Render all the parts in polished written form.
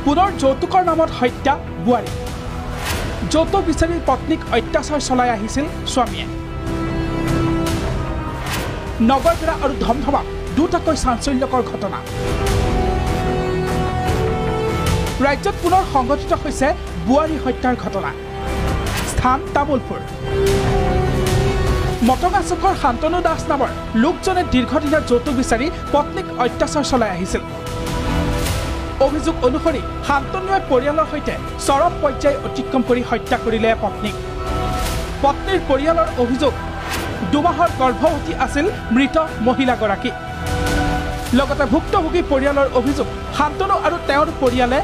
পুনৰ যৌতুকৰ নামত হত্যা বোৱাৰী। যৌতুক বিচাৰি পত্নীক অত্যাচাৰ চলাই আহিছিল স্বামীয়ে। নগৰবেৰা আৰু ধমধমাত দুটাকৈ চাঞ্চল্যকৰ ঘটনা। ৰাজ্যত পুনৰ সংঘটিত হৈছে বোৱাৰী হত্যাৰ ঘটনা। স্থান তামোলপুৰ। মটঙা চুকৰ শান্তনু দাস নামৰ লোকজনে দীৰ্ঘদিনৰ যৌতুক বিচাৰি পত্নীক অত্যাচাৰ চলাই আহিছিল। অভিযোগ অনুসৰি শান্তনুৱে পৰিয়ালৰ সৈতে চৰম পৰ্যায় অতিক্ৰম কৰি হত্যা কৰিলে পত্নীক। পত্নীৰ পৰিয়ালৰ অভিযোগ, দুমাহৰ গৰ্ভৱতী আছিল মৃত মহিলাগৰাকী। লগতে ভুক্তভোগী পৰিয়ালৰ অভিযোগ, শান্তনু আৰু তেওঁৰ পৰিয়ালে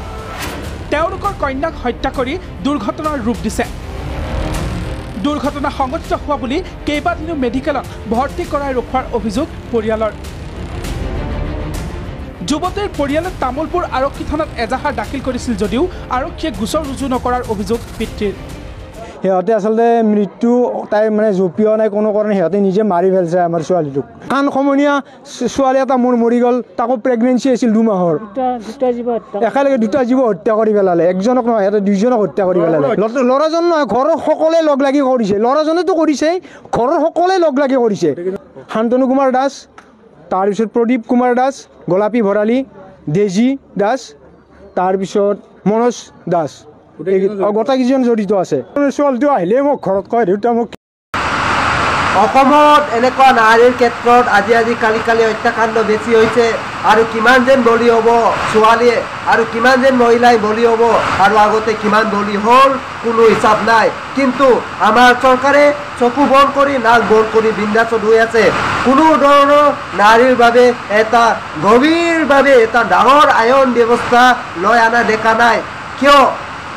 তেওঁলোকৰ কন্যাক হত্যা কৰি দুৰ্ঘটনাৰ ৰূপ দিছে। দুৰ্ঘটনা সংঘটিত হোৱা বুলি কেইবাদিনো মেডিকেলত ভৰ্তি কৰাই ৰখোৱাৰ অভিযোগ পৰিয়ালৰ। যুৱতীৰ পৰিয়ালে তামোলপুৰ আৰক্ষী থানাত এজাহাৰ দাখিল কৰিছিল যদিও আৰক্ষীয়ে গোচৰ ৰুজু নকৰাৰ অভিযোগ পিতৃৰ। সিহঁতে আচলতে মৃত্যু তাই মানে জঁপিওৱা নাই কোনো কাৰণে, সিহঁতে নিজে মাৰি পেলাইছে আমাৰ ছোৱালীটোক। কাণ সমনীয়া ছোৱালী এটা মোৰ মৰি গ'ল, তাকো প্ৰেগনেঞ্চি আছিল 2 মাহৰ। একেলগে দুটা জীৱ হত্যা কৰি পেলালে, একজনক নহয় সিহঁতে দুইজনক হত্যা কৰি পেলালে। ল'ৰাজন নহয়, ঘৰৰ সকলোৱে লগ লাগি কৰিছে। ল'ৰাজনেতো কৰিছে, ঘৰৰ সকলোৱে লগ লাগি কৰিছে। শান্তনু কুমাৰ দাস, তাৰপিছত প্ৰদীপ কুমাৰ দাস, গোলাপী ভৰালী, ডেজি দাস, তাৰপিছত মনোজ দাস, গোটেইকেইজন জড়িত আছে। ছোৱালীটো আহিলে মোক ঘৰত কয়, দেউতা মোক। অসমত এনেকুৱা নাৰীৰ ক্ষেত্ৰত আজি আজি কালি কালি হত্যাকাণ্ড বেছি হৈছে। আৰু কিমান যেন বলি হ'ব ছোৱালীয়ে, আৰু কিমান যেন মহিলাই বলি হ'ব, আৰু আগতে কিমান বলি হ'ল কোনো হিচাপ নাই। কিন্তু আমাৰ চৰকাৰে চকু বন্ধ কৰি নাক বন্ধ কৰি বিন্দাছত হৈ আছে। কোনো ধৰণৰ নাৰীৰ বাবে এটা গভীৰভাৱে এটা ডাঙৰ আইন ব্যৱস্থা লৈ অনা দেখা নাই। কিয়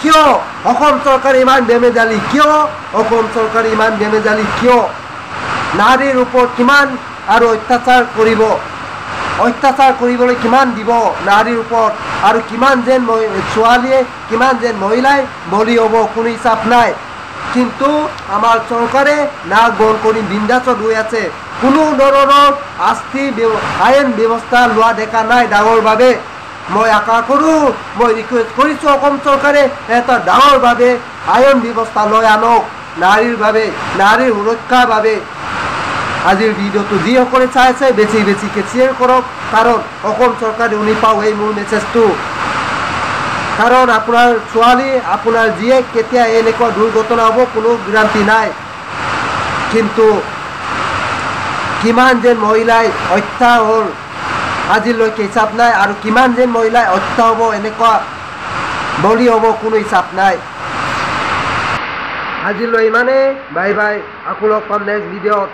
কিয় অসম চৰকাৰে ইমান বেমেজালি? কিয় অসম চৰকাৰে ইমান বেমেজালি? কিয় নাৰীৰ ওপৰত কিমান আৰু অত্যাচাৰ কৰিব? অত্যাচাৰ কৰিবলৈ কিমান দিব নাৰীৰ ওপৰত? আৰু কিমান যেন ছোৱালীয়ে, কিমান যেন মহিলাই বলি হ'ব কোনো হিচাপ নাই। কিন্তু আমাৰ চৰকাৰে নাক বন্ধ কৰি বিন্দাছত হৈ আছে। কোনো ধৰণৰ আস্থি আইন ব্যৱস্থা লোৱা দেখা নাই ডাঙৰভাৱে। মই আশা কৰোঁ, মই ৰিকুৱেষ্ট কৰিছোঁ অসম চৰকাৰে এটা ডাঙৰভাৱে আইন ব্যৱস্থা লৈ আনক নাৰীৰ বাবে, নাৰীৰ সুৰক্ষাৰ বাবে। আজিৰ ভিডিঅ'টো যিসকলে চাই আছে বেছি বেছিকৈ শ্বেয়াৰ কৰক, কাৰণ অসম চৰকাৰে শুনি পাওঁ এই মোৰ মেছেজটো। কাৰণ আপোনাৰ ছোৱালী, আপোনাৰ জীয়েক কেতিয়া এনেকুৱা দুৰ্ঘটনা হ'ব কোনো গেৰাণ্টি নাই। কিন্তু কিমান যেন মহিলাই হত্যা হ'ল আজিলৈকে হিচাপ নাই, আৰু কিমান যেন মহিলাই হত্যা হ'ব, এনেকুৱা বলি হ'ব কোনো হিচাপ নাই। আজিলৈ ইমানেই, বাই বাই, আকৌ লগ পাম নেক্সট ভিডিঅ'ত।